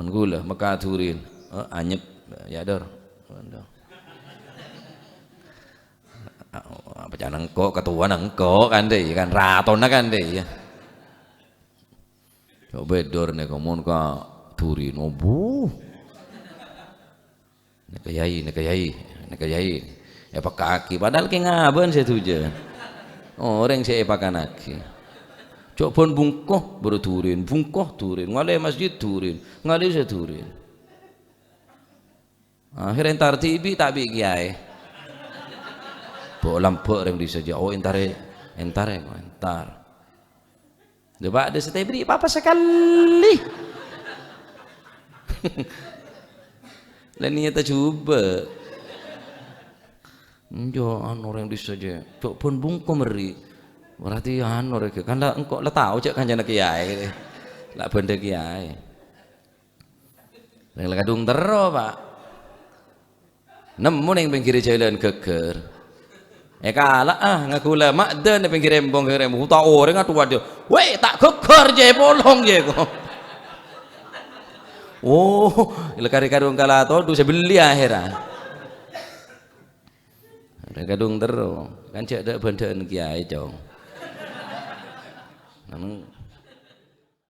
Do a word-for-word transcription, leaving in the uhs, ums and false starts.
Ghulâ, mekka dhuriyân. Oh, anyep. Ya, Dor. Waduh. Apa can engko', katowana engko' kan, Dè', kan ratona kan, Dè', ya. Coba Dor nèko mon ka dhuriyân, obuh. Nèka yai, nèka yai, nèka yai. Èpaka'aghi, padahal kè ngabân sè dhujân. Orèng sè èpaka'aghi. Cok bân bungko, bârâ dhuriyân, bungko dhuriyân, ngalè masjid dhuriyân, ngalè sè dhuriyân. Akhir entar dhibi' ta' bi' kèyaè. Bo' lambâ' rèng dhisa jâ', oh, entarè, entarè, entar. Lho, Pak, dhisa ta' èberri' pa-apa sakalè. La niyata jhubâ'. Enjâ', anu, rèng dhisa jâ'. Cok bân bungko mèrri'. Berarti anu, rèng kan la engko' la tao jâ' kancana kèyaè. La bândhâ kèyaè. Rèng la kadhung terro, Pak. Nemmo neng pèngghirrâ jhâlân ghâggâr. Èkala'a, ngaghulâ ma'dân è pèngghirrâ embong, pèngghirrâ embong. Ta' orèng atowa dhiyâ. "Wè, ta' ghâggâr, jâ', polong, jâ'," ko. Oh, la karè kadhung kala todhu sè belliyâ akhèrra. Rèng kadhung terro. Kan jâ' dâ'-bândhâ'ân kèyaè, Cong. Nang